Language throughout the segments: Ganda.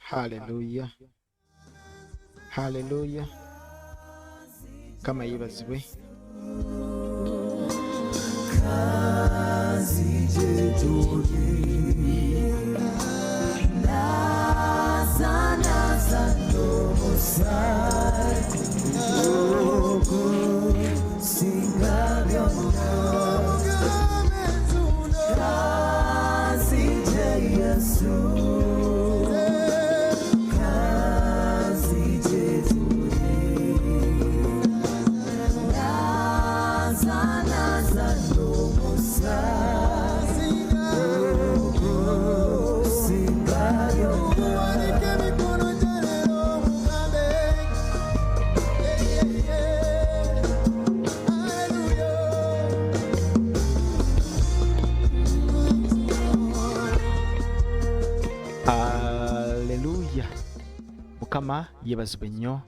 Haleluya, haleluya, Mukama yeebazibwe. Aleluya, Mukama yebazibwe nnyo.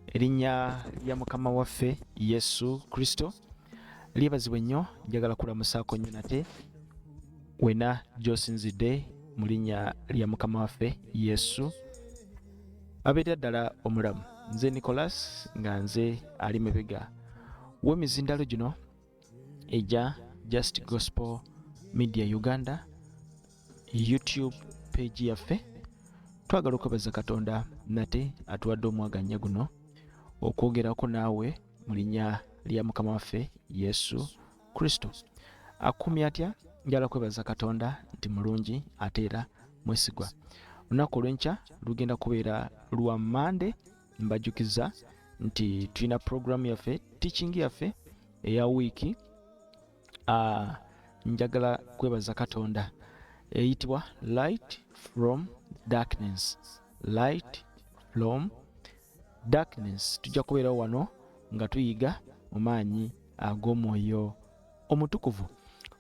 Erinnya lya Mukama waffe Yesu Kristo lyebazibwe nnyo. Njagala kulamusaako nnyo nate wena gy'osinzidde mu linnya lya Mukama waffe Yesu abeerera ddala omulamu. Nze Nicholas, nga nze ali mabega w'emizindalo gino egya Just Gospel Media Uganda YouTube page yaffe. Twagala okwebaza Katonda nate atuwadde omwaganya guno okwogerako naawe mu linnya lya Mukama waffe Yesu Kristo. Akukumye atya? Njagala kwebaza Katonda nti mulungi ate era mwesigwa. Olunaku olw'enkya lugenda kubeera lwa Mande. Mbajjukiza nti tulina puroguramu yaffe, teaching yaffe eya wiiki. Njagala kwebaza Katonda, eyitibwa Light from Darkness, Light from Darkness. Tujja kubeerawo wano nga tuyiga mu maanyi ag'Omwoyo Omutukuvu.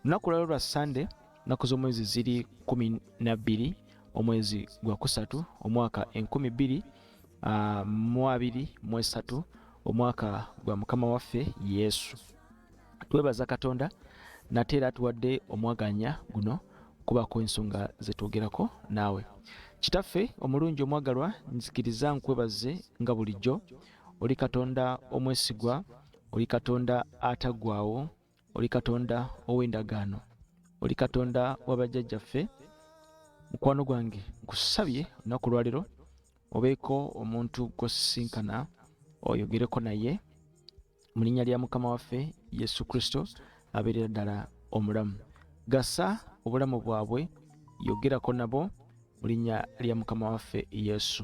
Lunaku lwaliro lwa Sande, nnaku z'omwezi ziri 12, omwezi gwa kusatu, omwaka 2023, omwaka gwa Mukama waffe Yesu. Twebaza Katonda nate era atuwadde omwaganya guno kubako ensonga zetwogerako naawe. Kitaffe omulungi omwagalwa, nzikiriza nkwebaze nga bulijjo. Oli Katonda omwesigwa, oli Katonda ataggwaawo, oli Katonda ow'endagaano, oli Katonda w'abajjajjaffe. Mukwano gwange, nkusabye olunaku lwaleero obeeko omuntu gw'osisinkana oyogereko naye mu linnya lya Mukama waffe Yesu Kristo abeerera ddala omulamu. Gasa obulamu bwabwe, yogerako nabo mu linnya lya Mukama waffe Yesu.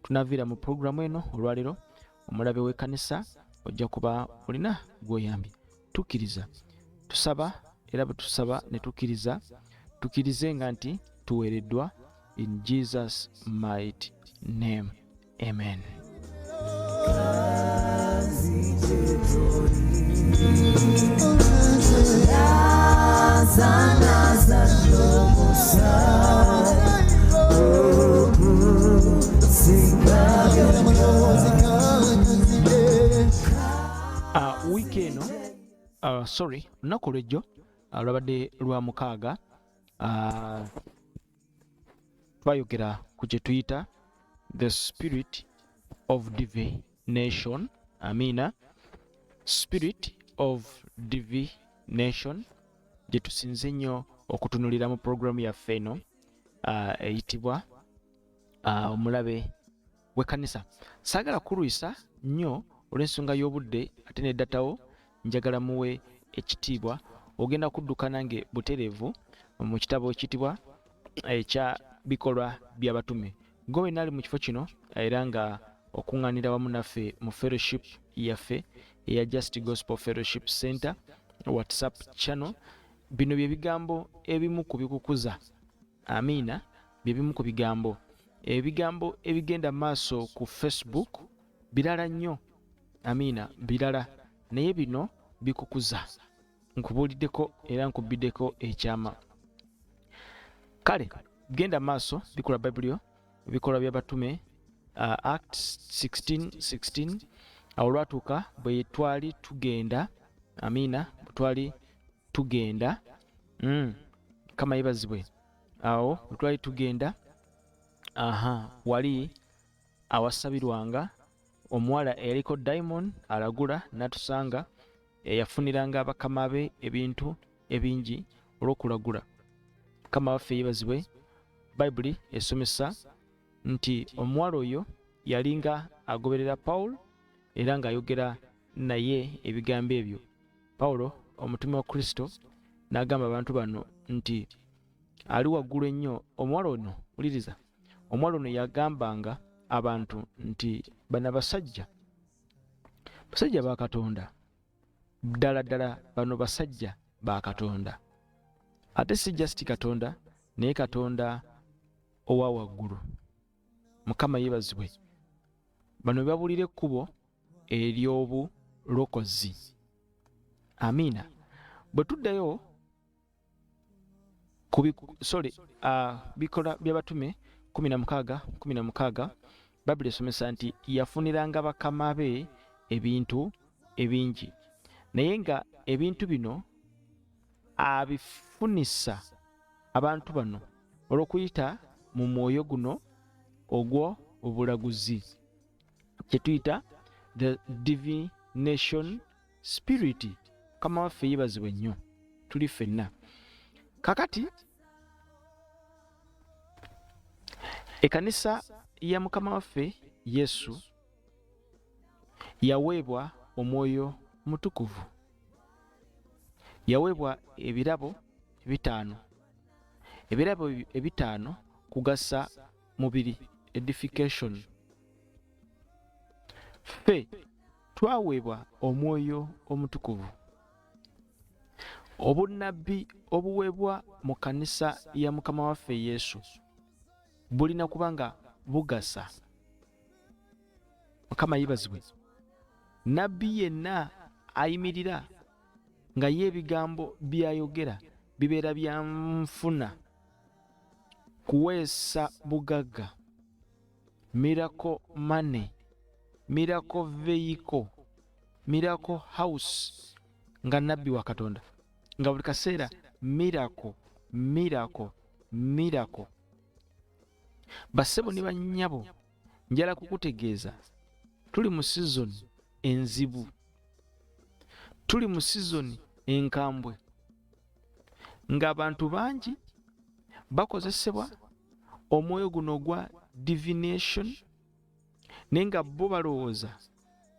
Tunaviira mu pulogulaamu eno olwaleero, omulabe w'ekkanisa ojja kuba olina gw'oyambye. Tukkiriza, tusaba, era bwe tusaba ne tukkiriza, tukkirize nga nti tuweereddwa in Jesus mighty name. Amen. Wiiki eno, sorry, olunaku olwejjo lwabadde lwa mukaaga, twayogera ku kye tuyita the spirit of divination. Amiina. Spirit of divination gye tusinze nnyo okutunulira mu pulogulaamu yaffe eno eyitibwa Omulabe w'Ekkanisa. Saagala kulwisa nnyo olw'ensonga y'obudde ate ne datawo njagala muwe ekitiibwa. Ogenda kudduka nange butereevu mu kitabo ekiyitibwa ekya Bikolwa by'Abatume. Gwe wenna ali mu kifo kino era nga okuŋŋaanira wamu naffe mu fellowship yaffe eya Just Gospel Fellowship Center WhatsApp channel, bino bye bigambo ebimu ku bikukuza. Amiina, bye bimu ku bigambo. Ebigambo ebigenda maaso ku Facebook birala nnyo. Amiina, birala, naye bino bikukuza. Nkubuuliddeko era nkubbiddeko ekyama. Kale genda maaso, bikula Bayibuli yo, Bikolwa by'Abatume, Acts 16:16. Awo olwatuuka bwe twali tugenda, amiina, bwe twali tugenda, Mukama yebazibwe. Awo bwe twali tugenda Aha, wali awasabirwanga omuwala eyaliko diamond alagula n'atusanga, eyafuniranga bakama be ebintu ebingi olw'okulagula. Mukama waffe yeebazibwe. Bayibuli esomesa nti omuwala oyo yalinga agoberera Paul era ng'ayogera naye ebigambo ebyo. Pawulo omutume wa Kristo n'agamba abantu bano nti ali waggulu ennyo. Omuwala ono, wuliriza, omuwala ono yagambanga abantu nti bano abasajja basajja ba Katonda, ddala ddala bano basajja ba Katonda, ate si just Katonda naye Katonda owa waggulu. Mukama yeebazibwe. Bano babulira ekkubo ery'obulokozi. Amiina. Bwe tuddayo sorry, Bikola by'Abatume 16:16, Bayibuli esomesa nti yafuniranga bakama be ebintu ebingi, naye nga ebintu bino abifunisa abantu bano olw'okuyita mu mwoyo guno ogw'obulaguzi, kye tuyita the divination spirit. Mukama waffe yeebazibwe nnyo. Tuli ffenna kakati ekanisa ya Mukama waffe Yesu yaweebwa Omwoyo Mutukuvu, yaweebwa ebirabo 5. Ebirabo 5 kugasa mubiri, edification. Ffe twaweebwa Omwoyo Omutukuvu. Obunnabbi obuweebwa mu kanisa ya Mukama waffe Yesu bulina kuba nga bugasa. Mukama yeebazibwe. Nabbi yenna ayimirira nga ye ebigambo by'ayogera bibeera bya nfuna, kuweesa bugagga, miracle money, miracle vehicle, miracle house, nga nabbi wa Katonda nga buli kaseera miracle, miracle, miracle. Bassebo ne bannyabo, njala kukutegeeza tuli mu season enzibu, tuli mu season enkambwe, ng'abantu bangi bakozesebwa omwoyo guno ogwa divination, naye nga bo balowooza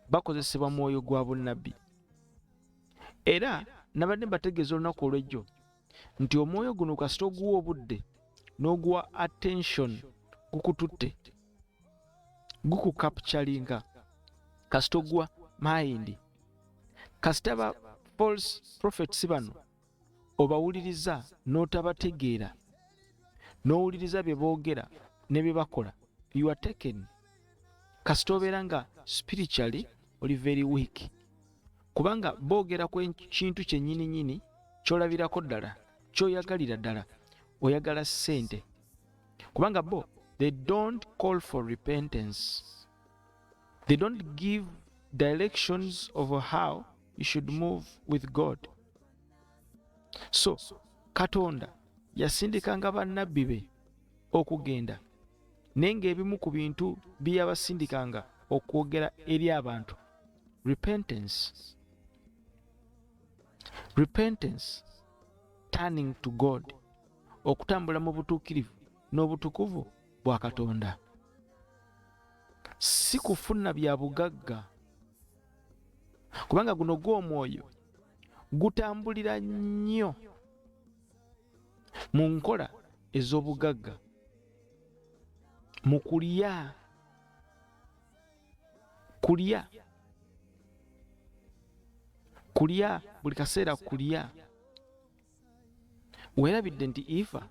bakozesebwa mwoyo gwa bunnabbi. Era nabadde mbategeeza olunaku olw'ejjo nti omwoyo guno kasita oguwa obudde n'oguwa attention, gukututte, gukukapturinga. Kasita oguwa mind, kasita ba false prophets bano obawuliriza n'otabategeera, n'owuliriza bye boogera ne bye bakola, you are taken. Kasita obeera nga spiritually oli very weak, kubanga boogera ku kintu kyennyini nnyini ky'olabirako ddala, ky'oyagalira ddala, oyagala ssente, kubanga bo they don't call for repentance, they don't give directions of how you should move with God. So Katonda yasindikanga bannabbi be okugenda, naye ng'ebimu ku bintu bye yabasindikanga okwogera eri abantu, repentance, repentance, turning to God, okutambula mu butuukirivu n'obutukuvu bwa Katonda, si kufuna bya bugagga, kubanga guno gw'omwoyo gutambulira nnyo mu nkola ez'obugagga, mu kulya, kulya, kulya, buli kaseera kulya. Weerabidde nti Eva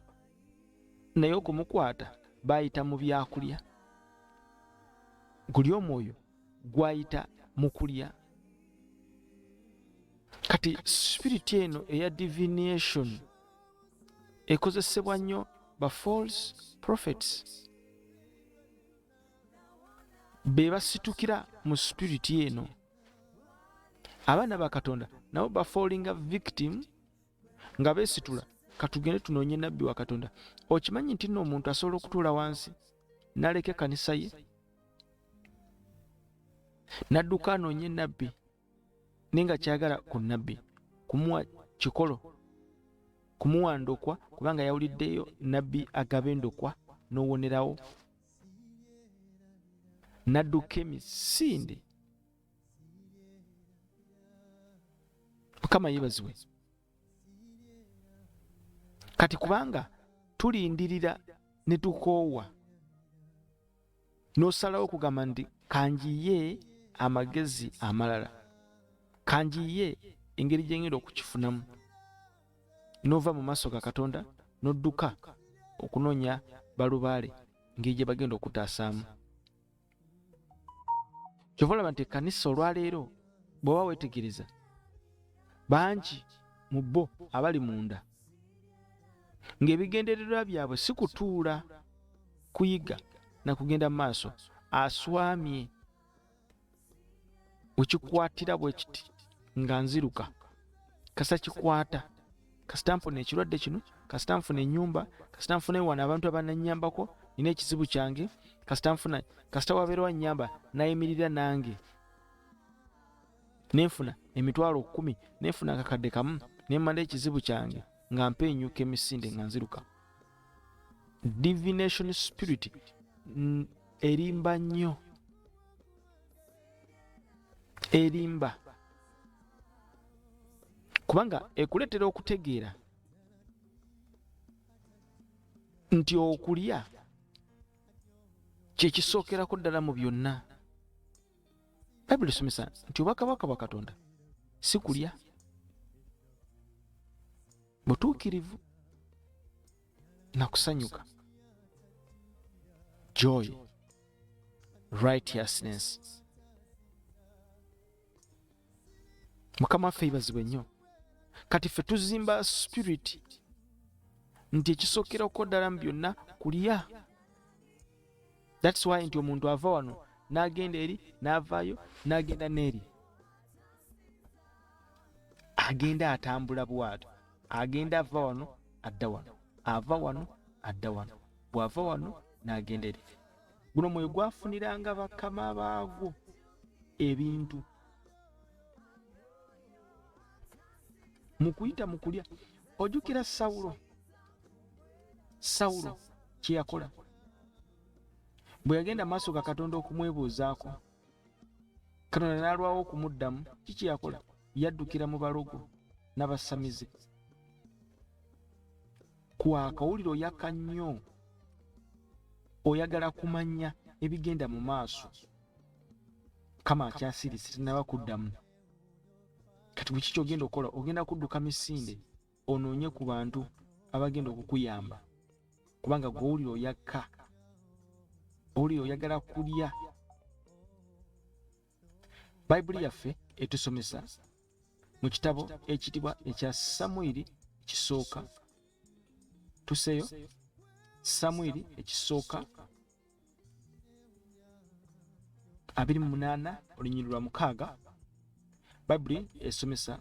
naye okumukwata baayita mu byakulya? Guli omwoyo gwayita mu kulya. Kati spirit eno eya divination ekozesebwa nnyo ba false prophets, be basitukira mu spirit eno. Abaana ba Katonda nabo bafallinga victim nga beesitula, katugende tunoonye nabbi wa Katonda. Okimanyi nti nno omuntu asobola okutuula wansi N'aleka ekkanisa ye, n'adduka anoonye nabbi, naye nga kyagala ku nabbi kumuwa kikolo, kumuwa ndokwa, kubanga yawuliddeyo nabbi agaba endokwa n'owonerawo. N'adduka emisinde. Mukama yeebazibwe. Kati kubanga tulindirira ne tukoowa, n'osalawo okugamba nti kanjiye amagezi amalala, kanjiye engeri gye ngenda okukifunamu, n'ova mu maaso ga Katonda n'odduka okunoonya balubaale engeri gye bagenda okutaasaamu. Kyova olaba nti ekkanisa olwaleero bw'oba weetegereza, bangi mu bo abali munda ng'ebigendererwa byabwe si kutuula kuyiga na kugenda mu maaso, aswamye wekikwatira bwe kiti nga nziruka, kasita kikwata, kasita nfuna ekirwadde kino, kasita nfuna ennyumba, kasita nfuna wano abantu abanannyambako, nina ekizibu kyange, kasita nfuna, kasita wabeerawo annyamba nayimirira nange nenfuna 100,000, nenfuna akakadde kamu, nemmala ekizibu kyange nga mpenyuka emisinde nga nziruka. Divination spirit erimba nnyo, erimba kubanga ekuleetera okutegeera nti okulya kye kisookerako ddala mu byonna. Bayibuli esomesa nti obwakabaka bwa Katonda si kulya, butuukirivu na kusanyuka, joy, righteousness. Mukama waffe yebazibwe nnyo. Kati ffe tuzimba spirit nti ekisookerako ddala mu byonna kulya. That's why nti omuntu ava wano n'agenda eri, n'avaayo n'agenda n'eri, agenda atambula bw'atyo, agenda ava wano adda wano, ava wano adda wano, bw'ava wano n'agenda eri. Guno mwoyo gwafuniranga bakama baagwo ebintu mu kuyita mu kulya. Ojjukira Sawulo, Sawulo kye yakola bwe yagenda maaso ga Katonda okumwebuuzaako, Katonda n'alwawo okumuddamu. Kiki yakola? Yaddukira mu balogo n'abasamize. Kwakawulira oyaka nnyo, oyagala kumanya ebigenda mu maaso. Mukama akyasirise, tannaba kuddamu. Kati bwe kiki ogenda okukola? Ogenda kudduka misinde onoonye ku bantu abagenda okukuyamba, kubanga gwe owulira oyakka, owulira oyagala kulya. Bayibuli yaffe etusomesa mu kitabo ekitibwa ekya Samwiri ekisooka, tuseyo Samwiri ekisooka 28 olunyiriri lwa 6. Bayibuli esomesa,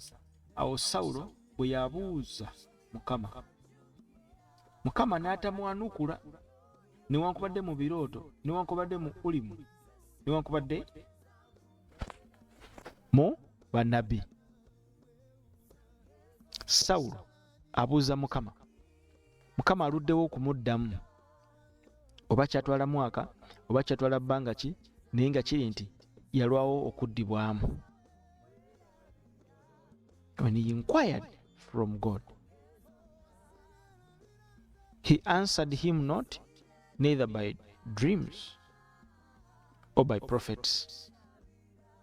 awo Sawulo bwe yabuuza Mukama, Mukama n'atamwanukula newankubadde mu birooto, newankubadde mu Ulimu, newankubadde mu bannabbi. Sawulo abuuza Mukama, Mukama aluddewo okumuddamu, oba kyatwala mwaka oba kyatwala bbanga ki, naye nga kiri nti yalwawo okuddibwamu. When he inquired from God, he answered him not, neither by dreams or by prophets.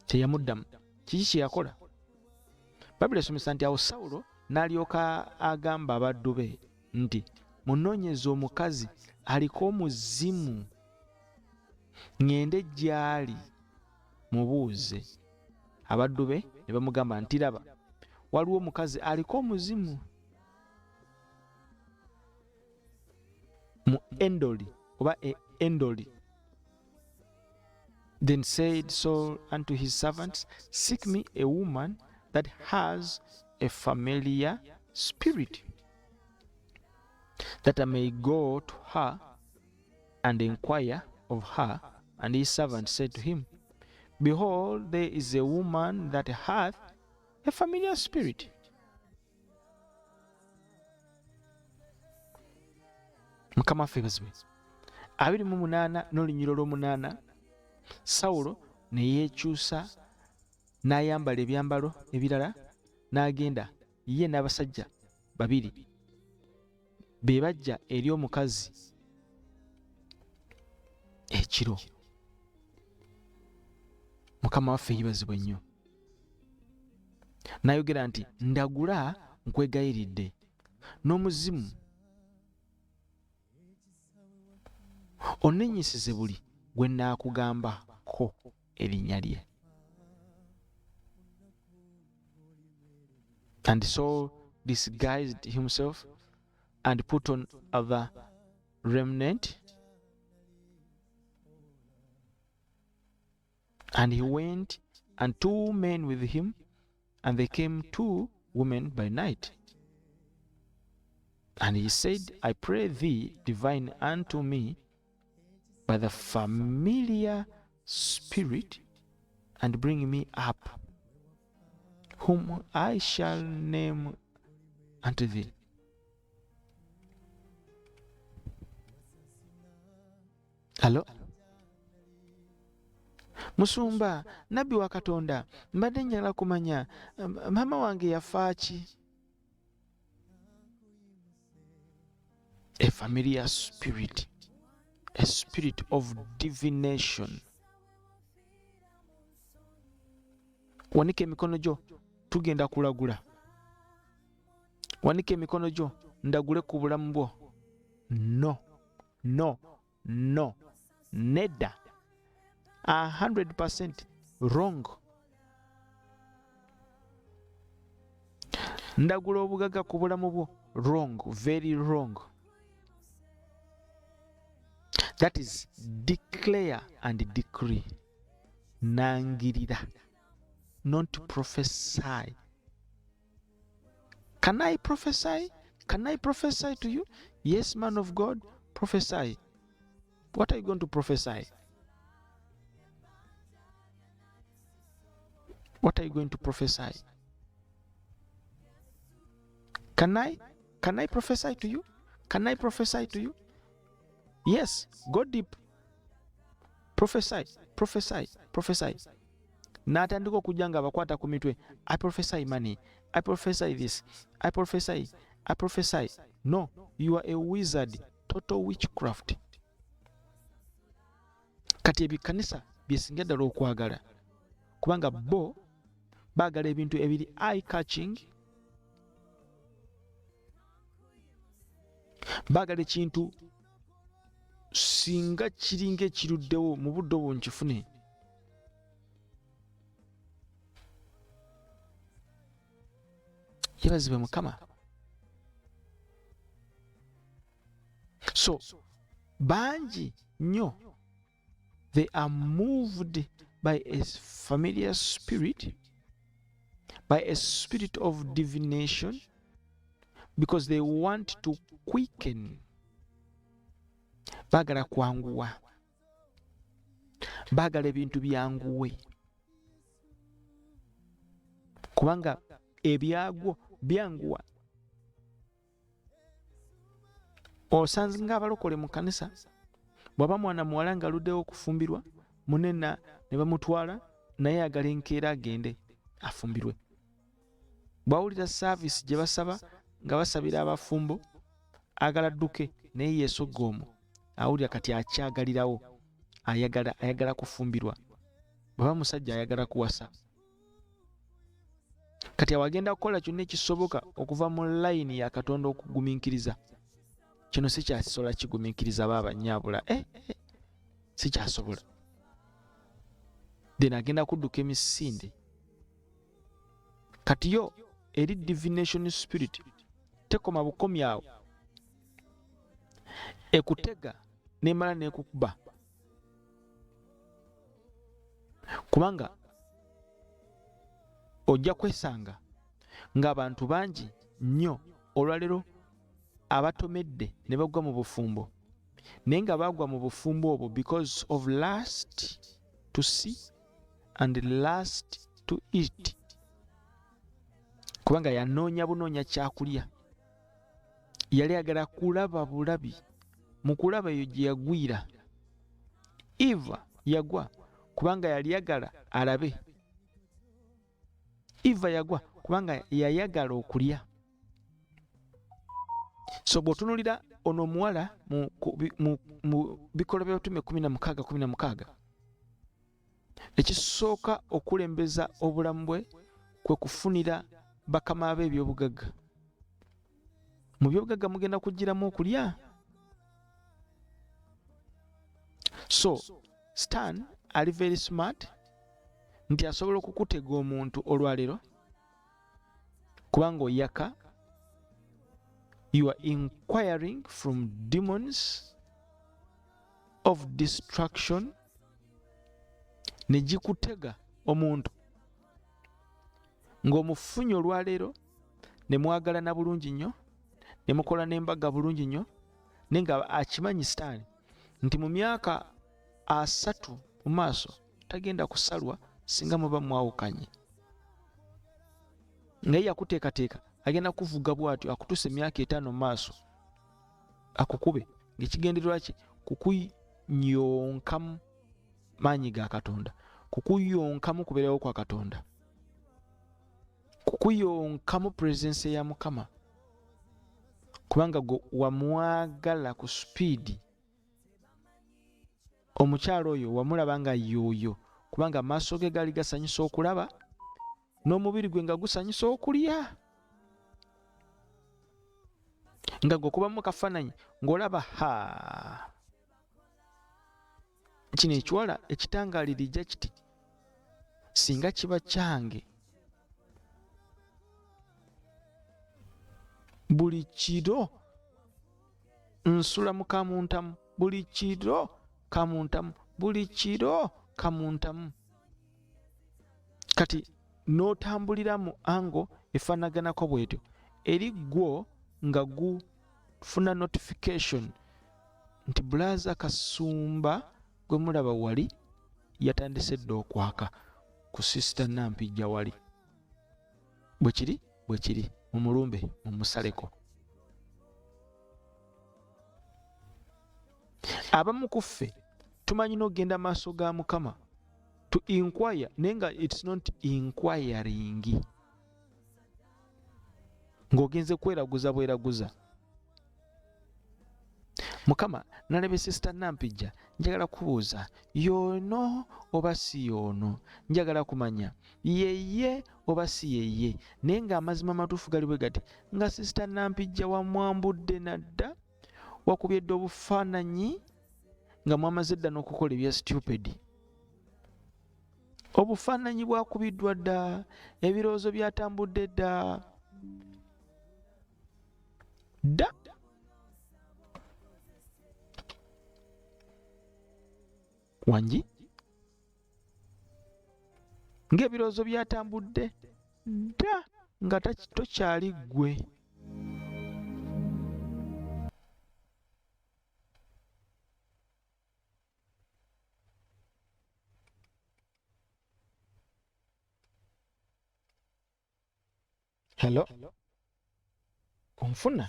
Teyamuddamu. Kiki kye yakola? Bayibuli esomesa nti awo Sawulo n'alyoka agamba abaddu be nti, munoonyeze omukazi aliko omuzimu, ŋŋende gy'ali mubuuze. Abaddu be ne bamugamba nti, laba, waliwo omukazi aliko omuzimu mu Endoli oba e Endoli. Then said Saul unto his servants, seek me a woman that has a familiar spirit, that I may go to her and inquire of her, and his servant said to him, Behold, there is a woman that hath a familiar spirit. Mukama waffe ebazibwe. 28 n'olunyiriro olw'omunaana, Sawulo ne yeekyusa n'ayambala ebyambalo ebirala n'agenda ye n'abasajja babiri be bajja eri omukazi ekiro. Mukama waffe yibazibwe nnyo. N'ayogera nti, Ndagula nkwegayiridde, n'omuzimu onnenyisize buli gwe nnaakugambako erinnya lye. And Saul disguised himself and put on other remnant, and he went and two men with him, and they came two women by night. And he said, I pray thee, divine unto me by the familiar spirit, and bring me up, whom I shall name unto thee. Hello? Musumba, nabbi wa Katonda, mbadde njagala kumanya maama wange yafa ki? A familiar spirit, a spirit of divination. Wanika emikono gyo, tugenda kulagula. Wanika emikono gyo, ndagule ku bulamu bwo. No, no, no, nedda. 100% wrong. Ndagula obugagga ku bulamu bwo. Wrong, very wrong. That is declare and decree. Nangirira, not prophesy. Can I prophesy? Can I prophesy to you? Yes, man of God, prophesy. What are you going to prophesy? What are you going to prophesy? Can I? Can I prophesy to you? Can I prophesy to you? Yes, go deep. Prophesy, prophesy, prophesy. N'atandika okujja nga abakwata ku mitwe. I prophesy money. I prophesy this. I prophesy. I prophesy. No, you are a wizard. Total witchcraft. Kati ebikkanisa byesinga ddala okwagala, kubanga bo baagala ebintu ebiri eye catching, baagala ekintu singa kiringa ekiruddewo mu budde obwo nkifune. Yebazibwe Mukama. So bangi nnyo they are moved by a familiar spirit, by a spirit of divination, because they want to quicken. Baagala kwanguwa, baagala ebintu byanguwe, kubanga ebyagwo byanguwa. Osanze ng'abalokole mu kkanisa, bw'aba mwana muwala ng'aluddewo okufumbirwa, munene ne bamutwala, naye ayagala enkeera agende afumbirwe. Bw'awulira saaviisi gye basaba nga basabira abafumbo, agala adduke naye yeesogga omwo. Awulira kati akyagalirawo, ayagala, ayagala kufumbirwa. Bw'aba musajja ayagala kuwasa. Kati awo agenda kukola kyonna ekisoboka okuva mu layini ya Katonda okugumiikiriza. Kino sikyasobola kigumiikiriza baaba nnyabula. Sikyasobola. Then agenda kudduka emisinde. Kati yo eri divination spirit tekoma bukomi awo, ekutega nemala nekukuba, kubanga ojja kwesanga ng'abantu bangi nnyo olwaleero abatomedde ne bagwa mu bufumbo. Naye nga baagwa mu bufumbo obwo because of lust to see and lust to eat. Kubanga yanoonya bunoonya kyakulya. Yali ayagala kulaba bulabi. Mu kulaba eyo gye yagwira. Eva yagwa kubanga yali yagala alabe. Eva yagwa kubanga yayagala okulya. So bw'otunuulira ono omuwala mu bikolwa by'abatume 16:16, ekisooka okulembeza obulamu bwe kwe kufunira bakama be ebyobugagga. Mu byobugagga mugenda kugiramu okulya. So Stan ali very smart nti asobola okukutega omuntu olwaleero kubanga oyaka, you are inquiring from demons of destruction, ne gikutega omuntu ng'omufunye olwaleero ne mwagalana bulungi nnyo ne mukola n'embaga bulungi nnyo, naye nga akimanyi Sitaani nti mu myaka 30 mu maaso tagenda kusalwa singa muba mwawukanye. Naye yakuteekateeka agenda kuvuga bw'atyo akutuuse emyaka 5 mu maaso akukube ng'ekigendererwa kye kukunyonkamu maanyi ga Katonda, kukuyonkamu kubeerawo kwa Katonda, kukuyonkamu presence ya Mukama, kubanga gwe wamwagala ku speed. Omukyalo oyo wamulaba nga yooyo kubanga amaaso ge gaali gasanyusa okulaba n'omubiri gwe nga gusanyusa okulya, nga gwe okubamu kafaananyi ng'olaba ha kino ekiwala ekitangalirijja kiti singa kiba kyange. Buli kiro nsula mu kamuntamu, buli kiro kamuntamu, buli kiro kamuntamu. Kati n'otambulira mu ango efaanaganako bw'etyo eri ggwo nga gufuna notification nti Bulaza Kasumba gwe mulaba wali yatandise dda okwaka ku Sister Nampijja wali. Bwe kiri, bwe kiri, mumulumbe mumusaleko. Abamu ku ffe tumanyi n'okugenda maaso ga Mukama to inquire, naye nga it's not inquiring, ng'ogenze kweraguza bweraguza. Mukama nalabye Sister Nampijja, njagala kubuuza y'ono oba si y'ono, njagala kumanya yeye oba si yeye. Naye ng'amazima amatuufu gali bwe gati, nga Sister Nampijja wamwambudde nadda, wakubye dda obufaananyi nga mwamaze dda n'okukola ebya stupid. Obufaananyi bwakubiddwa dda, ebirowoozo byatambudde dda dda. Wangi ng'ebirowoozo byatambudde dda nga tokyali ggwe. Hello, onfuna?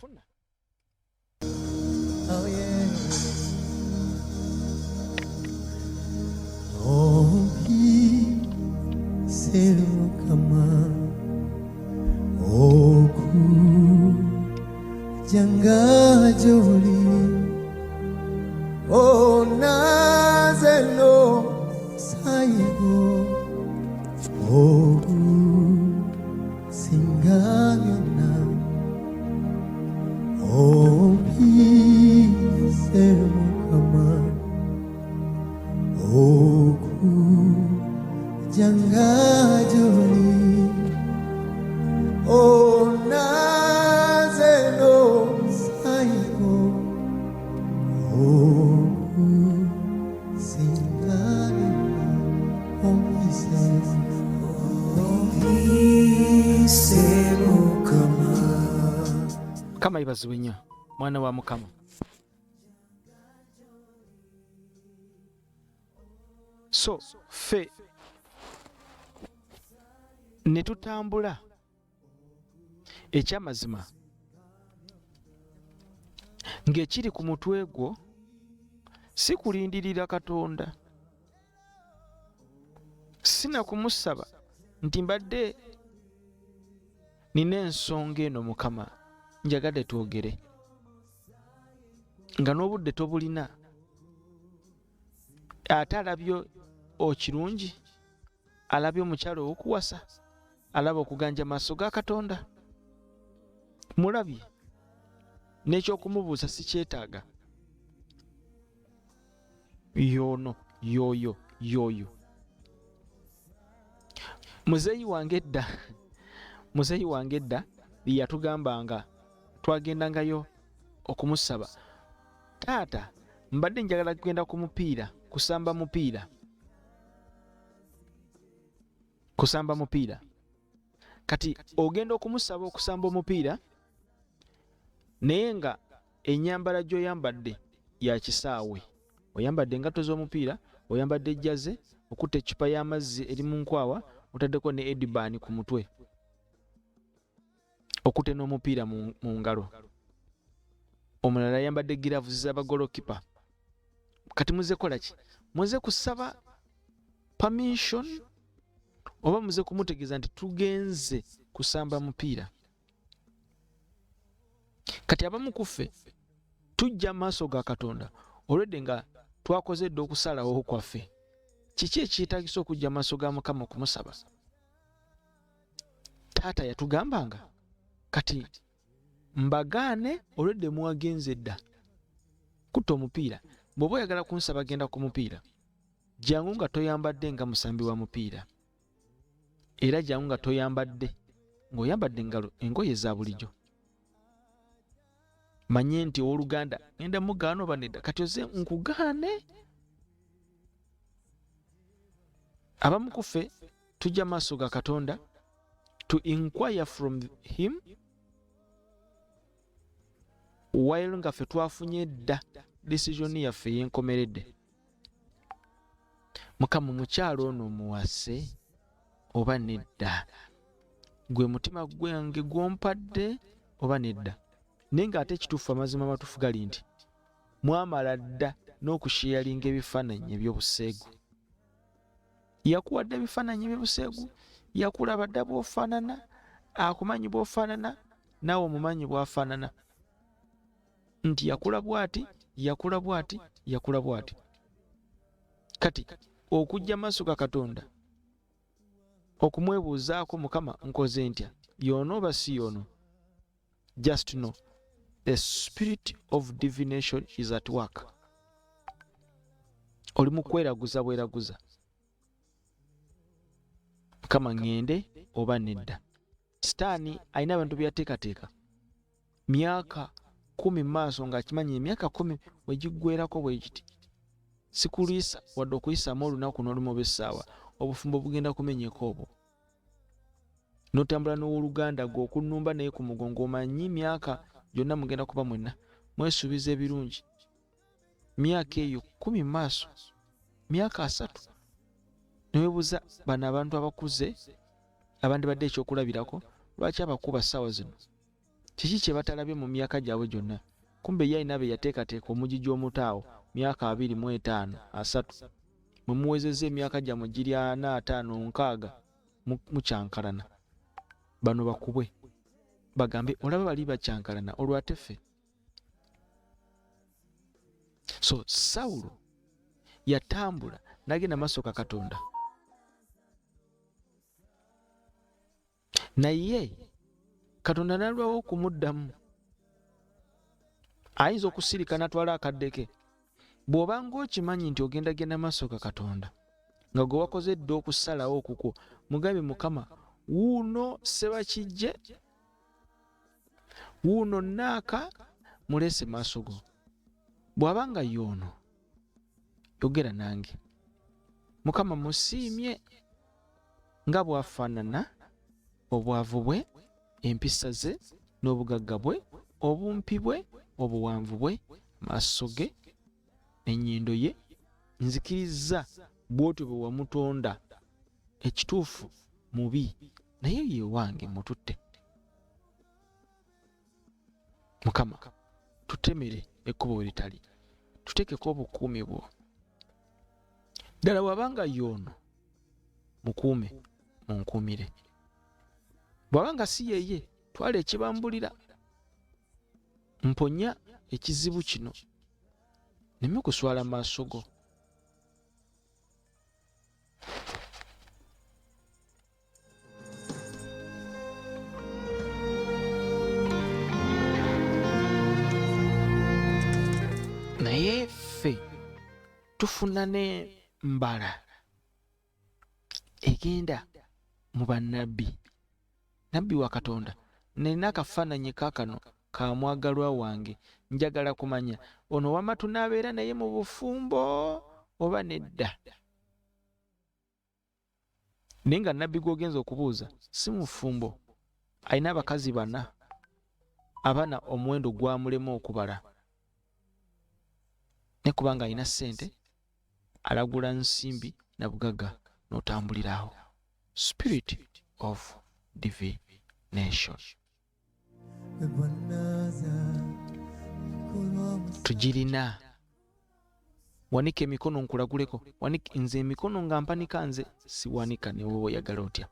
Oh yeah. Oh, mpise Mukama okujjanga gy'oli, onaze n'omusaayi gwo ogusinga byonna. Ompise Mukama okujjanga gy'oli, onaze n'omusaayi gwo ogusinga byonna. Ompise, ompise Mukama. Mukama yebazibwe nnyo, mwana wa Mukama. So ffe ne tutambula ekyamazima ng'ekiri ku mutwe gwo si kulindirira Katonda, si na kumusaba nti mbadde nina ensonga eno Mukama njagadde twogere, nga n'obudde tobulina, ate alabye okirungi, alabye omukyala ow'okuwasa, alaba okuganja maaso ga Katonda, mulabye n'ekyokumubuuza sikyetaaga, yoono yooyo yooyo. Muzeeyi wange edda, muzeeyi wange edda yatugambanga, twagendangayo okumusaba, taata mbadde njagala kugenda ku mupiira kusamba mupiira, kusamba mupiira. Kati ogenda okumusaba okusamba omupiira naye nga ennyambala gy'oyambadde ya kisaawe, oyambadde engatto z'omupiira, oyambadde jjaze, okutte eccupa y'amazzi eri mu nkwawa, otaddeko ne edibaani ku mutwe, okutte n'omupiira mu ngalo, omulala ayambadde giraavuzi z'abagolokipa. Kati muze kola ki? Muze kusaba permission oba muze kumutegeeza nti tugenze kusamba mupiira? Kati abamu ku ffe tujja mu maaso ga Katonda olwedde nga twakoze dda okusalawo kwaffe. Kiki ekyetaagisa okujja mu maaso ga Mukama okumusaba? Taata yatugambanga kati mbagaane olwedde mwagenze dda kutta omupiira, bw'oba oyagala kunsaba genda ku mupiira, jangu nga toyambadde nga musambi wa mupiira, era jangu nga toyambadde ng'oyambadde engalo engoye za bulijjo, manye nti owooluganda ngenda mugaana oba nedda. Kati oze nkugaane. Abamu ku ffe tujja maaso ga Katonda to inquire from him while nga ffe twafunye dda decision yaffe ey'enkomeredde. Mukama, omukyalo ono omuwase oba nedda? Gwe mutima gwange gw'ompadde oba nedda? Naye ng'ate ekituufu, amazima amatuufu gali nti mwamala dda n'okusheyalinga ebifaananyi eby'obuseegu. Yakuwadde ebifaananyi eby'obuseegu, yakulaba dda bw'ofaanana, akumanyi bw'ofaanana, naawe omumanyi bw'afaanana, nti yakula bw'ati, yakula bw'ati, yakula bw'ati. Kati okujja maaso ga Katonda okumwebuuzaako, Mukama nkoze ntya, yoono oba si yoono? Just know the spirit of divination is at work. Oli mu kweraguza bweraguza, Mukama ŋŋende oba nedda? Sitaani alina abantu bye yateekateeka myaka 10 mu maaso, ng'akimanyi emyaka 10 we giggweerako bwe giti, sikulwisa wadde okuyisaamu olunaku n'olumu oba essaawa, obufumbo bugenda kumenyeka. Obwo n'otambula n'owooluganda gwe okunnumba naye ku mugongo, omanyi myaka gyonna mugenda kuba mwenna mwesuubiza ebirungi myaka eyo 10 mu maaso, myaka 30, neweebuuza bano abantu abakuze abandibadde ekyokulabirako lwaki abakuba ssaawa zino, kiki kye batalabye mu myaka gyabwe gyonna? Kumbe ye alina be yateekateeka omugigi omuto awo myaka 25, 30, mwe muwezezza emyaka gyammwe giri 40, 50, 60, mukyankalana. Bano bakubwe bagambe olaba bali bakyankalana olwo ate ffe. So Sawulo yatambula n'agenda maaso ga Katonda, naye Katonda n'alwawo okumuddamu. Ayinza okusirika n'atwala akadde ke. Bw'obanga okimanyi nti ogenda genda maaso ga Katonda nga gwe wakoze dda okusalawo okukwo, mugambe, Mukama wuuno Sebakijje, wuuno naaka, muleese maaso go, bw'aba nga yoono yogera nange. Mukama musiimye nga bw'afaanana, obwavu bwe, empisa ze n'obugagga bwe, obumpi bwe, obuwanvu bwe, maaso ge n'ennyindo ye, nzikirizza. Bw'otyo bwe wamutonda. Ekituufu mubi, naye ye wange mututte. Mukama, tutemere ekkubo we litali, tuteekeko obukuumi bwo. Ddala bw'abanga y'ono, mukuume, munkuumire. Bw'abanga si yeye, twala ekibambulira, mponya ekizibu kino, nneme kuswala maaso go. Naye ffe tufuna n'embala egenda mu bannabbi. Nabbi wa Katonda, nina akafaananyi kaakano ka mwagalwa wange, njagala kumanya ono wamma tunaabeera naye mu bufumbo oba nedda. Naye nga nabbi gw'ogenza okubuuza si mufumbo, alina abakazi bana, abana omuwendo gwamulema okubala. Ne kubanga alina ssente, alagula nsimbi na bugagga n'otambulira awo. Spirit of divination. Tugirina. Wanika emikono nkulaguleko. Wanika nze emikono nga mpanika nze siwanika ne wowe oyagala otya.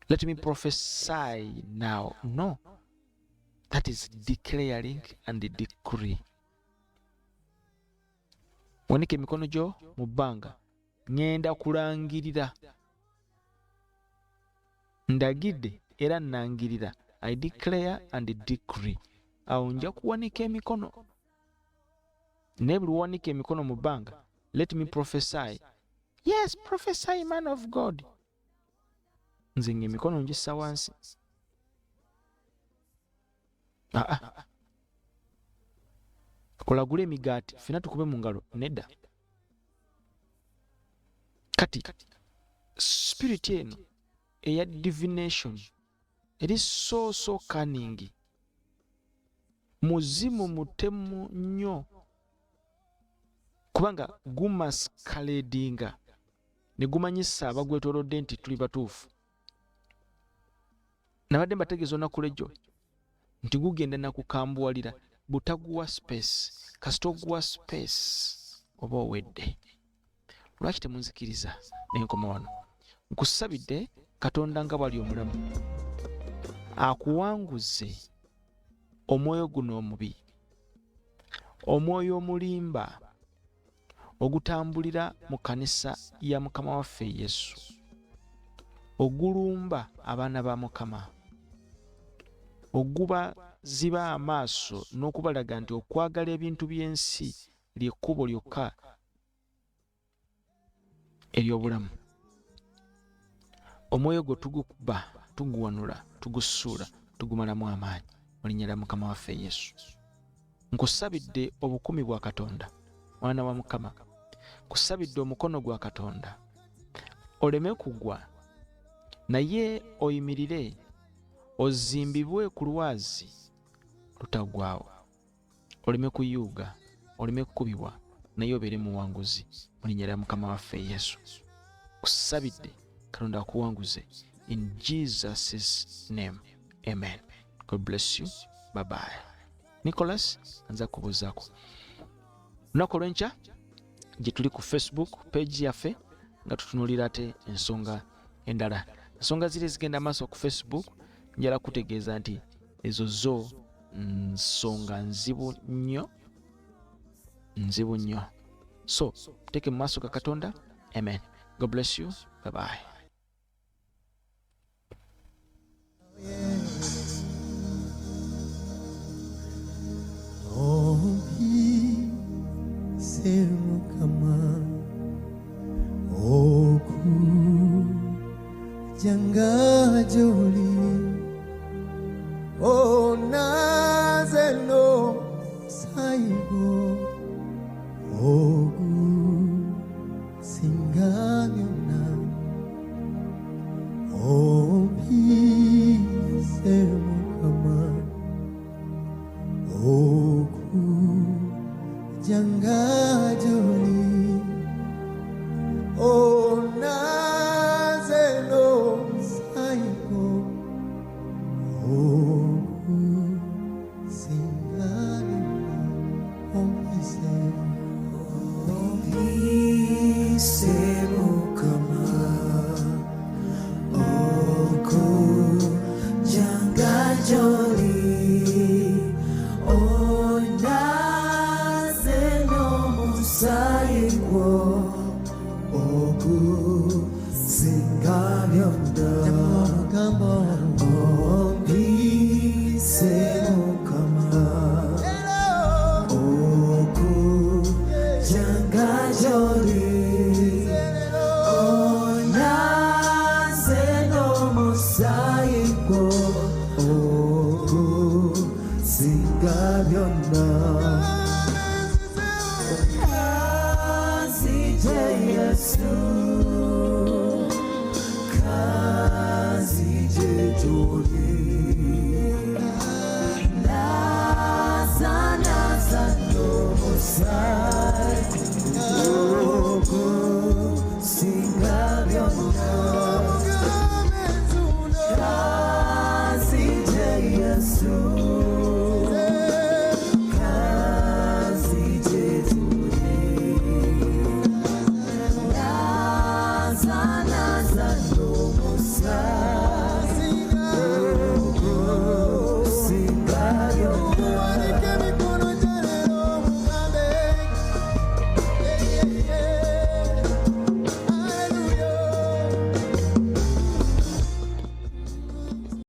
Let me prophesy now. No. That is declaring and decree. Wanika emikono gyo mu bbanga. Ŋŋenda kulangirira. Ndagidde era nnangirira. I declare and decree. Awo nja kuwanika emikono. Naye buli wanika emikono mu bbanga, let me prophesy. Yes, prophesy man of God. Nze ng'emikono ngissa wansi. Aa. Olagule emigaati ffenna tukube mu ngalo nedda. Kati spirit eno eya divination eri so so cunning. Muzimu mutemu nnyo kubanga gumascaladinga ne gumanyisa abagwetoolodde nti tuli batuufu. Nabadde mbategeeza olunaku lw'ejjo nti gugenda na kukambuwalira butaguwa space. Kasita oguwa space oba owedde. Lwaki temunzikiriza ne nkoma wano? Nkusabidde Katonda nga bw'ali omulamu akuwanguze omwoyo guno omubi, omwoyo omulimba ogutambulira mu kanisa ya Mukama waffe Yesu, ogulumba abaana ba Mukama, ogubaziba amaaso n'okubalaga nti okwagala ebintu by'ensi ly'ekkubo lyokka ery'obulamu. Omwoyo gwo tugukuba, tuguwanula, tugusuula, tugumalamu amaanyi mu linnya lya Mukama waffe Yesu. Nkusabidde obukuumi bwa Katonda, mwana wa Mukama. Nkusabidde omukono gwa Katonda oleme kugwa, naye oyimirire ozimbibwe ku lwazi lutaggwaawo. Oleme kuyuuga, oleme kukubibwa, naye obeere muwanguzi mu linnya lya Mukama waffe Yesu. Nkusabidde Katonda akuwanguze in Jesus' name. Amen. God bless you. Bye bye. Nicholas nza kubuuzaako. Lunaku olw'enkya gye tuli ku Facebook page yaffe nga tutunuulira ate ensonga endala. Ensonga ziri ezigenda maaso ku Facebook njala kutegeeza nti ezo zo nsonga nzibu nnyo, nzibu nnyo. So teeke mu maaso ga Katonda. Amen. God bless you. Bye bye. Ompise Mukama okujja gy'oli onaze n'omusaayi gwo ogusinga byonna ompise Mukama okujja gy'oli. Ompise. Ompise Mukama okujjanga gy'oli onaaze n'omusaayi gwo okusinga byonna. Omugambo. Ompise Mukama okujjanga gy'oli onaaze n'omusaayi gwo okusinga byonna. Kanzije Yesu, kanzije gy'oli. Naza, naza n'omusaayi okusinga byonna. Kanzije Yesu, kanzije gy'oli. Naza, naza n'omusaayi.